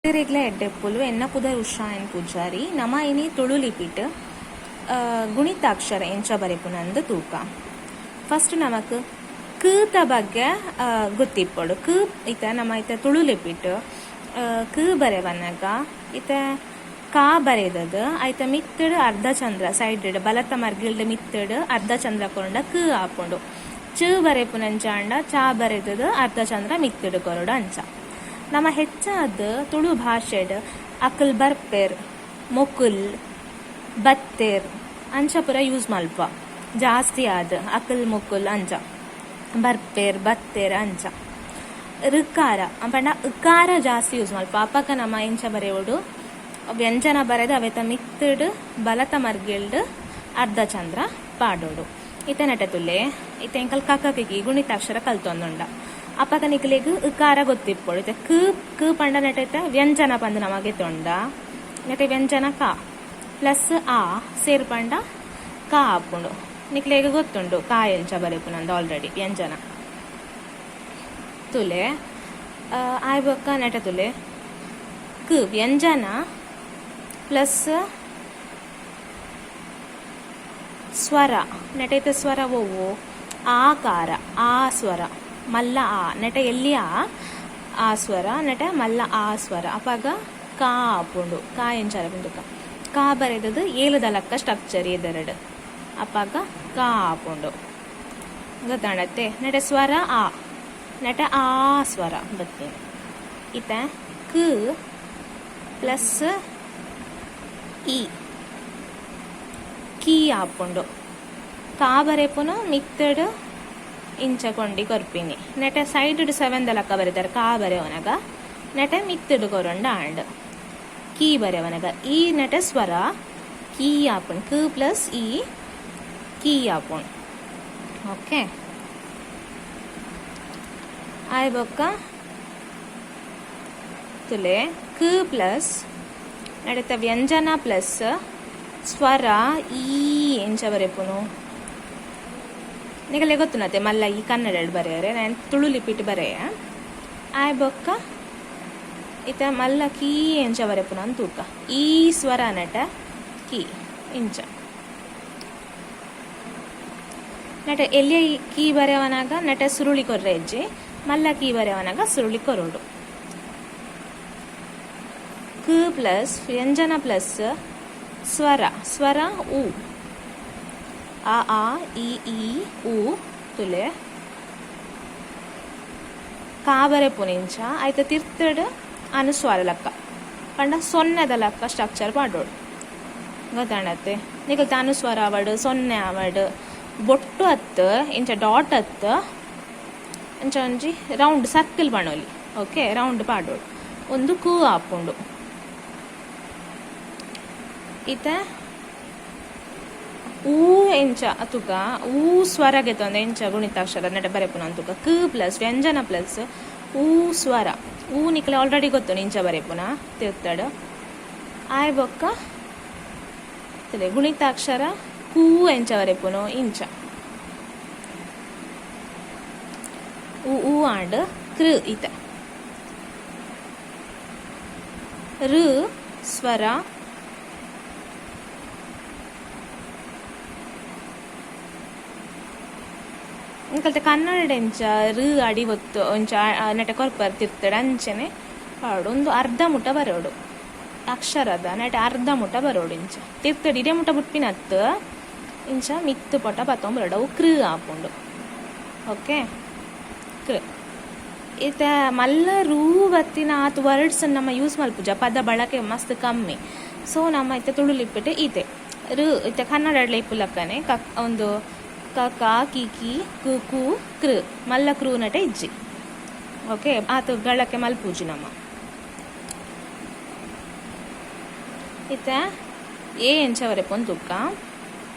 ಮಾತೆರೆಗ್ಲ ಎಡ್ಡೆಪ್ಪುಲು ಎನ್ನ ಪುದರ್ ಉಷಾ ಎನ್ ಪೂಜಾರಿ ನಮ ಇನಿ ತುಳು ಲಿಪಿಟ್ ಗುಣಿತಾಕ್ಷರ ಎಂಚ ಬರೆಪುನಂದ್ ತೂಕ. ಫಸ್ಟ್ ನಮಕ್ ಕ್ ತ ಬಗ್ಗೆ ಗೊತ್ತಿಪ್ಪೊಡು. ಕ್ ಇತ್ತೆ ನಮ ಇತ್ತೆ ತುಳು ಲಿಪಿಟ್ ಕ್ ಬರೆವನಗ ಇತ್ತೆ ಕ ಬರೆದದ್ ಐತ ಮಿತ್ತ್ಡ್ ಅರ್ಧ ಚಂದ್ರ ಸೈಡ್ ಡ್ ಬಲತ ಮರ್ಗಿಲ್ಡ್ ಮಿತ್ತ್ಡ್ ಅರ್ಧ ಚಂದ್ರ ಕೊರ್ಂಡ ಕ್ ಆಪುಂಡು. ಚ ಬರೆಪುನಂಚಾಂಡ ಚ ಬರೆದದ್ ಅರ್ಧ ಚಂದ್ರ ಮಿತ್ತ್ಡ್ ಕೊರೊಡು ಅಂಚ. ನಮ ಹೆಚ್ಚಾದ್ ತುಳು ಭಾಷೆಡ್ ಅಕುಲ್ ಬರ್ಪೆರ್, ಮೊಕುಲ್, ಬತ್ತೆರ್ ಅಂಚ ಪೂರ ಯೂಸ್ ಮಲ್ಪುವ ಜಾಸ್ತಿ ಆದ್ ಅಕುಲ್ ಮೊಕುಲ್ ಅಂಚ ಬರ್ಪೆರ್ ಬತ್ತೆರ್ ಅಂಚ. ಋಕಾರ ಪಂಡ ಕಾರ ಜಾಸ್ತಿ ಯೂಸ್ ಮಲ್ಪುವ ಅಪಗ ನಮ ಎಂಚ ಬರೆವೊಡು ವ್ಯಂಜನ ಬರೆದ್ ಅವೆತ ಮಿತ್ತ್ ಡ್ ಬಲತ ಮರ್ಗಿಲ್ಡ್ ಅರ್ಧ ಚಂದ್ರ ಪಾಡೊಡು. ಇತ್ತೆ ನೆಟೆ ತೂಲೆ ಇತ್ತೆ ಎಂಕಲ್ ಕ ಖ ಕಿ ಕಿ ಗುಣಿತಾಕ್ಷರ ಕಲ್ತೊಂದುಂಡ. ಅಪಗ ನಿಕಲೆಗ್ ಕಾರ ಗೊತ್ತಿಪ್ಪೊಡು. ಇತ್ತೆ ಕ್ ಕ್ ಪಂಡ ನೆಟೆ ಇತ್ತೆ ವ್ಯಂಜನ ಪಂದ್ ನಮ ಗೆತೊಂಡ ನೆಟೆ ವ್ಯಂಜನ ಕ ಪ್ಲಸ್ ಅ ಸೇರ್ ಪಂಡ ಕ ಆಪುಂಡು. ನಿಕಲೆಗ್ ಗೊತ್ತುಂಡು ಕ ಎಂಚ ಬರೆಪುನಂದ್ ಆಲ್ರೆಡಿ ವ್ಯಂಜನ. ತೂಲೆ ಆಯ್ ಬೊಕ್ಕ ನೆಟೆ ತೂಲೆ ಕ್ ವ್ಯಂಜನ ಪ್ಲಸ್ ಸ್ವರ ನೆಟೆ ಇತ್ತೆ ಸ್ವರ ಒವ್ವು ಆಕಾರ ಆ ಸ್ವರ ಮಲ್ಲ ಆ ನೆಟೆ ಎಲ್ಯ ಆ ಆ ಸ್ವರ ನೆಟೆ ಮಲ್ಲ ಆ ಸ್ವರ ಅಪಗ ಕಾ ಆಪುಂಡು ಕಾ ಎಂಚ ಆಪುಂಡು ತೂಕ ಕಾ ಬರೆದದ್ ಏಲುದ ಲಕ್ಕ ಸ್ಟ್ರಕ್ಚರ್ ಎದುರುಡು ಅಪಗ ಕಾ ಆಪುಂಡು ಗೊತ್ತಾಂಡತ್ತೆ ನೆಟೆ ಸ್ವರ ಆ ನೆಟೆ ಆ ಸ್ವರ ಬತ್ತಿನಿ ಇತ್ತೆ ಕ್ ಪ್ಲಸ್ ಇ ಕೀ ಆಪುಂಡು. ಕಾ ಬರೆಪುನ ಮಿತ್ತ್ಡ್ ಇಂಚ ಕೊಂಡಿ ಕೊರ್ಪಿನಿ. ನೆಟೆ ಸೈಡ್ ಡ್ ಸೆವೆನ್ ದ ಲೆಕ್ಕ ಬರೆತೆರ್ ಕಾ ಬರೆವನಗ ನೆಟೆ ಮಿತ್ತ್ಡ್ ಕೊರೊಂಡ ಆಂಡ್. ಕೀ ಬರೆವನಗ ಇ ನೆಟೆ ಸ್ವರ ಕೀ ಆಪುಂಡು ಕ್ ಪ್ಲಸ್ ಇ ಕೀ ಆಪುಂಡು. ಓಕೆ ಆಯ್ ಬೊಕ್ಕ ತುಲೆ ಕ್ ಪ್ಲಸ್ ನಡತ ವ್ಯಂಜನ ಪ್ಲಸ್ ಸ್ವರ ಈ ಎಂಚ ಬರೆಪುನು ನಿಗಲೆ ಗೊತ್ತುನತೆ ಮಲ್ಲ ಈ ಕನ್ನಡಡ್ ಬರೆಯರೆ ನಾನು ತುಳು ಲಿಪಿಟ್ ಬರೆಯ ಆಯ್ ಬೊಕ್ಕ ಇತ್ತ ಮಲ್ಲ ಕೀ ಎಂಚ ಬರೆಪುನ ಅಂತ ತೂಕ ಈ ಸ್ವರ ನಟ ಕೀ ಇಂಚ ನಟ ಎಲ್ಲಿಯ ಕೀ ಬರೆವನಾಗ ನಟ ಸುರುಳಿ ಕೊರ್ರೆ ಇಜ್ಜಿ ಮಲ್ಲ ಕೀ ಬರೆವನಾಗ ಸುರುಳಿ ಕೊರೊಡು ಕ್ ಪ್ಲಸ್ ವ್ಯಂಜನ ಪ್ಲಸ್ ಸ್ವರ ಸ್ವರ ಉ ಅ ಆ ಇ ಈ ಉ ತುಲೆ ಕಾ ಬರೆಪುನಿಂಚ ಐತ ತಿರ್ತಡ್ ಅನುಸ್ವಾರ ಲಕ್ಕ ಪಂಡ ಸೊನ್ನೆದ ಲಕ್ಕ ಸ್ಟ್ರಕ್ಚರ್ ಪಾಡೊಡು ಗೊತ್ತಾಂಡತ್ತೆ ನಿಕಲ್ತ ಅನುಸ್ವಾರ ಆವಡ್ ಸೊನ್ನೆ ಆವಡ್ ಬೊಟ್ಟು ಅತ್ತ್ ಇಂಚ ಡಾಟ್ ಅತ್ತ್ ಇಂಚ ಒಂಜಿ ರೌಂಡ್ ಸರ್ಕಲ್ ಪಣೊಲಿ ಓಕೆ ರೌಂಡ್ ಪಾಡೊಡು ಉಂದು ಕು ಆಪುಂಡು ಇತ್ತೆ ಊ ಎಂಚ ತುಕ ಊ ಸ್ವರ ಗೆತೊಂದು ಎಂಚ ಗುಣಿತಾಕ್ಷರ ನೆಟ ಬರೆಪುನ ತುಕ ಕ್ ಪ್ಲಸ್ ವ್ಯಂಜನ ಪ್ಲಸ್ ಊ ಸ್ವರ ಊ ನಿಕ್ಲೆ ಆಲ್ರೆಡಿ ಗೊತ್ತುಂಡು ಇಂಚ ಬರೆಪುನ ತಿರ್ತಡ್ ಆಯ್ ಬೊಕ್ಕ ಗುಣಿತಾಕ್ಷರ ಕೂ ಎಂಚ ಬರೆಪುನು ಇಂಚ ಉ ಊ ಆಂಡ್ ಕೃ ಇತ್ತೆ ಋ ಸ್ವರ ಎಂಕಲ್ತ ಕನ್ನಡಡ್ ಎಂಚ ಋ ಅಡಿ ಒತ್ತು ಒಂಚ ನೆಟೆ ಕೊರ್ಪರ್ ತಿರ್ತಡ್ ಅಂಚನೆ ಪಾಡೊಡು ಉಂದು ಅರ್ಧ ಮುಟ ಬರೊಡು ಅಕ್ಷರದ ನೆಟೆ ಅರ್ಧ ಮುಟ ಬರೊಡು ಇಂಚ ತಿರ್ತಡ್ ಇಡೆ ಮುಟ ಬುಡ್ಪಿನತ್ತ್ ಇಂಚ ಮಿತ್ತ್ ಪೊಟ ಪತ್ತೊಂದು ಬರೊಡು ಅವು ಕೃ ಆಪುಂಡು ಓಕೆ ಕೃ ಇತ್ತೆ ಮಲ್ಲ ರೂ ಬತ್ತಿನ ಆತ್ ವರ್ಡ್ಸ್ ನಮ ಯೂಸ್ ಮಲ್ಪುಜ ಪದ ಬಳಕೆ ಮಸ್ತ್ ಕಮ್ಮಿ ಸೊ ನಮ ಇತ್ತೆ ತುಳು ಲಿಪಿಟ್ ಈತೆ ಋ ಇತ್ತೆ ಕನ್ನಡಡ್ಲ ಇಪ್ಪುಲಕ್ಕನೆ ಕ ಉಂದು ಕ ಕಾ ಕಿ ಕೀ ಕು ಖೂ ಕೃ ಮಲ್ಲ ಕ್ರೂ ನಟ ಇಜ್ಜಿ ಓಕೆ ಆತ್ ಬಳಕೆ ಮಲ್ಪುಜಿ ನಮ ಇತ್ತೆ ಎ ಎಂಚ ಬರೆಪೊಂದು ತೂಕ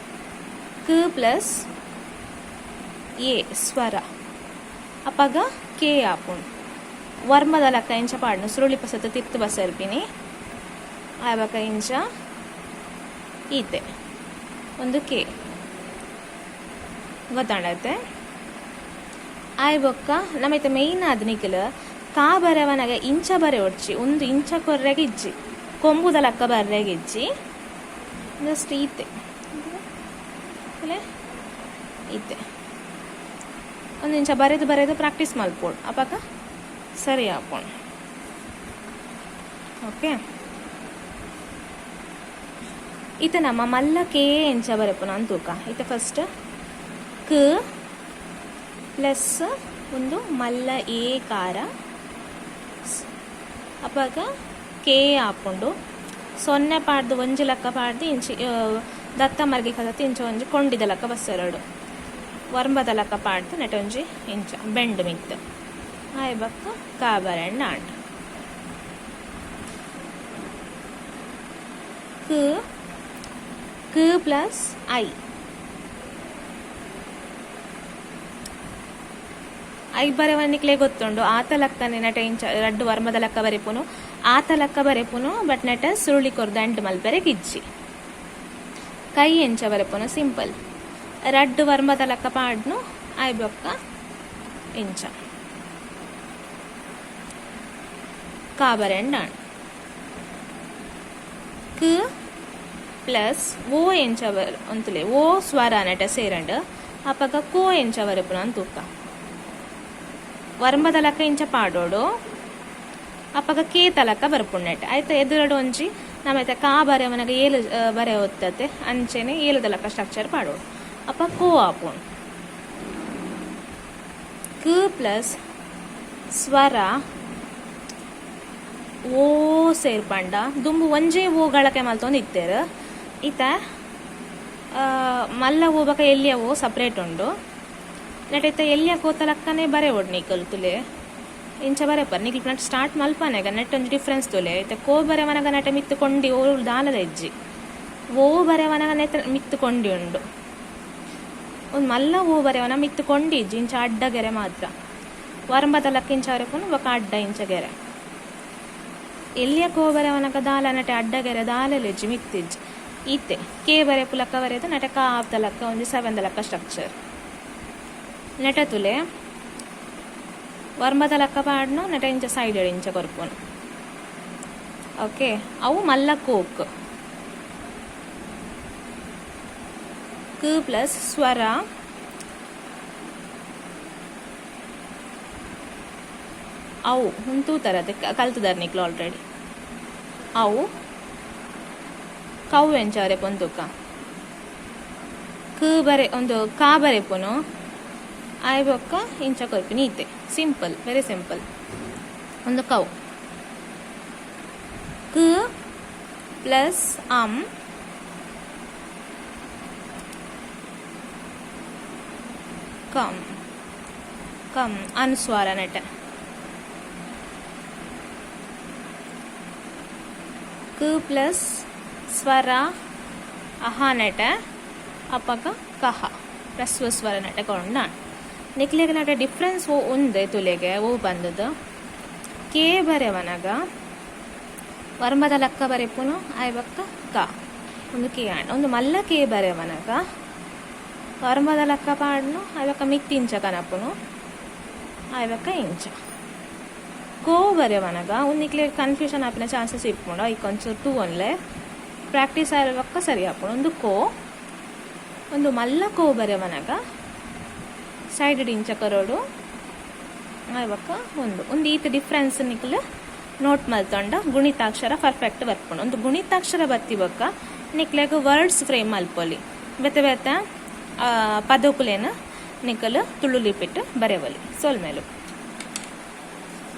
ಕ್ ಪ್ಲಸ್ ಎ ಸ್ವರ ಅಪಗ ಕೆ ಆಪುಂಡು ವರ್ಮದ ಲಕ್ಕ ಇಂಚ ಪಾಡ್ನು ಸುರುಳಿ ಪಸತ್ ತಿರ್ತ್ ಪಸರ್ಪಿನಿ ಆಯ್ ಬೊಕ ಇಂಚ ಈತೆ ಉಂದು ಕೆ ಗೊತ್ತಾಂಡತ್ತೆ ಆಯ್ ಬೊಕ್ಕ ನಮ್ಮ ಇತ್ತೆ ಮೇಯ್ನ್ ಆದ್ ನಿಕುಲು ಕಾ ಬರೆವನಗ ಇಂಚ ಬರೆವೊಡ್ಚಿ, ಉಂದು ಇಂಚ ಕೊರ್ರೆಗ್ ಇಜ್ಜಿ, ಕೊಂಬುದ ಲಕ್ಕ ಬರ್ರೆಗ್ ಇಜ್ಜಿ. ಜಸ್ಟ್ ಈತೆ ಈತೆ ಒಂದು ಇಂಚ ಬರೆದು ಬರೆದು ಪ್ರಾಕ್ಟೀಸ್ ಮಲ್ಪೊಡು, ಅಪಗ ಸರಿ ಆಪುಂಡು. ಓಕೆ, ಇತ್ತೆ ನಮ್ಮ ಮಲ್ಲ ಕೆ ಎಂಚ ಬರೆಪುನ ಅಂತ ತೂಕ. ಇತ್ತೆ ಫಸ್ಟ್ ಕ್ ಪ್ಲಸ್ ಒಂದು ಮಲ್ಲ ಎ ಕಾರ, ಅಪಗ ಕೆ ಆಪುಂಡು. ಸೊನ್ನೆ ಪಾಡ್ದು ಒಂಜಿ ಲಕ್ಕ ಪಾಡ್ದು ಇಂಚಿ ದತ್ತ ಮರ್ಗಿ ಕದತ್ ಇಂಚ ಒಂಜಿ ಕೊಂಡಿದ ಲಕ್ಕ ಬಸ್ಸೆರಡು ವರ್ಂಬದ ಲಕ್ಕ ಪಾಡ್ದು ನೆಟ ಒಂಜಿ ಇಂಚ ಬೆಂಡ್ ಮಿತ್ತು ಆಯ್ ಬಕ್ಕ ಕಾಬರೆಣ್ಣ ಆಂಡ್. ಕ್ ಕ್ ಪ್ಲಸ್ I. I ಬರೆವನಿಕ್ಲೆ ಗೊತ್ತುಂಡು, ಆತ ಲಕ್ಕನೆ ನೆಟ ಇಂಚ ರಡ್ಡು ವರ್ಮದ ಲಕ್ಕ ಬರೆಪುನು, ಆತ ಲಕ್ಕ ಬರೆಪುನು, ಬಟ್ ನೆಟ ಸುರುಳಿ ಕೊರ್ದು ಅಂಟು ಮಲ್ಪೆರೆ ಗಿಜ್ಜಿ. ಕೈ ಎಂಚ ಬರೆಪುನು ಸಿಂಪಲ್, ರಡ್ಡು ವರ್ಮದ ಲಕ್ಕ ಪಾಡ್ನು ಆಯ್ ಬೊಕ್ಕ ಇಂಚ ಕಾಬರೆಂಡಾಣ್. ಕ್ ಪ್ಲಸ್ ಓ ಎಂಚ ಅಂತುಲೆ ಓ ಸ್ವರ ನೆಟ ಸೇರಂಡ್, ಅಪಗ ಕೋ ಎಂಚ ಬರೆಪುನ ಅಂತ ತೂಕ. ವರ್ಮದ ಲಕ್ಕ ಇಂಚ ಪಾಡೋಡು, ಅಪಗ ಕೆ ತಲಕ ಬರ್ಪುಂಡು. ಆಯ್ತ ಎದುರಡು ಒಂಜಿ ನಮೈತೆ ಕಾ ಬರೆವನಗ ಏಲು ಬರೆ ಒತ್ತತೆ ಅಂಚೆನೆ ಏಲುದ ಲಕ್ಕ ಸ್ಟ್ರಕ್ಚರ್ ಪಾಡೋಡು, ಅಪ ಕೋ ಆಪುಂಡು. ಕ್ ಪ್ಲಸ್ ಸ್ವರ ಓ ಸೇರ್ಪಂಡ ದುಂಬು ಒಂಜೇ ಓ ಗಳಕೆ ಮಲ್ತೊಂದು ಇತ್ತೆರ್. ಇತ್ತ ಮಲ್ಲ ಓ ಬಕ ಎಲ್ಯ ಓ ಸಪ್ರೇಟ್ ಉಂಡು. ನೆಟ್ ಇತ್ತ ಎಲ್ಯ ಕೋತ ಲಕ್ಕನೆ ಬರೆವೊಡು ನಿಕಲ್ ತುಲೆ ಇಂಚ ಬರೆಪರ್ ನಿಕಲ್ ನೆಟ್ ಸ್ಟಾರ್ಟ್ ಮಲ್ಪನೆಗ ನೆಟ್ ಒಂಜಿ ಡಿಫ್ರೆನ್ಸ್ ತುಲೆ. ಇತ್ತೆ ಕೋ ಬರೆವನಗ ನೆಟ ಮಿತ್ತು ಕೊಂಡಿ ಓ ದಾಲದ ಇಜ್ಜಿ, ಓ ಬರೆವನಗ ನೆತ್ತ ಮಿತ್ತು ಕೊಂಡಿ ಉಂಡು. ಒಂದು ಮಲ್ಲ ಓ ಬರೆವನ ಮಿತ್ತು ಕೊಂಡಿ ಇಜ್ಜಿ, ಇಂಚ ಅಡ್ಡ ಗೆರೆ ಮಾತ್ರ. ವರಂಬದ ಲಕ್ಕ ಇಂಚ ಬರೆಪುನು ಬೊಕ ಅಡ್ಡ ಇಂಚ ಗೆರೆ. ಎಲ್ಯ ಕೋ ಬರೆವನಗ ದಾಲ ನಟೆ ಅಡ್ಡ ಗೆರೆ ದಾಲೆಲೆಜ್ಜಿ ಮಿತ್ತಿಜ್ಜಿ. ಈತೆ ಕೆ ಬರೆಪು ಲಕ್ಕ ಬರೆದು ನಟೆ ಕಾ ಆಪ್ತ ಲಕ್ಕ ಒಂಜಿ ಸೆವೆನ್ ಲಕ್ಕ ಸ್ಟ್ರಕ್ಚರ್. ನೆಟ ತುಲೆ ವರ್ಮದ ಲಕ್ಕ ಪಾಡ್ನು ನೆಟ ಇಂಚ ಸೈಡ್ ಇಂಚ ಕೊರ್ಪುನು. ಓಕೆ, ಅವು ಮಲ್ಲ ಕೋಕ್. ಕ್ ಪ್ಲಸ್ ಸ್ವರ ಅವು ತೂತರತೆ ಕಲ್ತುದಾರ್ ನಿಕ್ಲು ಆಲ್ರೆಡಿ. ಅವು ಕೌ ಎಂಚ ಬರೆಪುನು ಕ್ ಬರೆ ಒಂದು ಕಾ ಬರೆಪುನು ಆಯ್ ಬೊಕ್ಕ ಇಂಚ ಕೊರ್ಪಿನಿ ಈತೆ. Simple, very simple. ಒಂದು ಕೌ. ಕ್ ಪ್ಲಸ್ ಅಂ ಕಂ ಕಂ ಅನುಸ್ವಾರ ನೆಟ. ಕ್ ಪ್ಲಸ್ ಸ್ವರ ಅಹ ನೆಟ ಅಪಗ ಕಹ ಹ್ರಸ್ವ ಸ್ವರ ನೆಟ ಕೊಂಡ. ನಿಕ್ಲೆಗ್ ನಟ ಡಿಫ್ರೆನ್ಸ್ ಓ ಉಂದೆ ತುಲೆಗೆ ಓ ಬಂದದ್ದು. ಕೆ ಬರೆವನಗ ವರ್ಮದ ಲಕ್ಕ ಬರೆಪುನು ಆಯ್ ಬಕ್ಕ ಕ ಒಂದು ಕೆ ಆಂಡ್. ಒಂದು ಮಲ್ಲ ಕೆ ಬರೆವನಗ ವರ್ಮದ ಲಕ್ಕ ಪಾಡ್ನು ಆಯ್ ಬಕ್ಕ ಮಿತ್ತಿ ಇಂಚ ಕನಪುನು ಆಯ್ ಬಕ್ಕ ಇಂಚ. ಕೋ ಬರೆವನಗ ಒಂದು ನಿಕ್ಲೆಗ್ ಕನ್ಫ್ಯೂಷನ್ ಆಪಿನ ಚಾನ್ಸಸ್ ಇಪ್ಪುಂಡು, ಐಕ್ ಒಂಚೂರು ತೂವೊನ್ಲೆ ಪ್ರಾಕ್ಟೀಸ್ ಆಯ್ ಬಕ್ಕ ಸರಿ ಆಪುಂಡು. ಒಂದು ಕೋ ಒಂದು ಮಲ್ಲ ಕೋ ಬರೆವನಗ ಸೈಡ್ ಇಂಚ ಕರೋಡು ಆಯ್ ಬಕ್ಕ ಒಂದು ಒಂದು ಈತ ಡಿಫ್ರೆನ್ಸ್ ನಿಕ್ಲು ನೋಟ್ ಮಲ್ತೊಂಡ ಗುಣಿತಾಕ್ಷರ ಪರ್ಫೆಕ್ಟ್ ಬರ್ಪುಂಡು. ಒಂದು ಗುಣಿತಾಕ್ಷರ ಬತ್ತಿ ಬೊಕ್ಕ ನಿಕ್ಲೆಗ್ ವರ್ಡ್ಸ್ ಫ್ರೇಮ್ ಮಲ್ಪೊಲಿ, ಬೇತೆ ಬೇತೆ ಪದೊಕುಲೆನ್ ನಿಕಲ್ ತುಳು ಲಿಪಿಟ್ ಬರೆವೊಲಿ. ಸೊಲ್ಮೆಲು.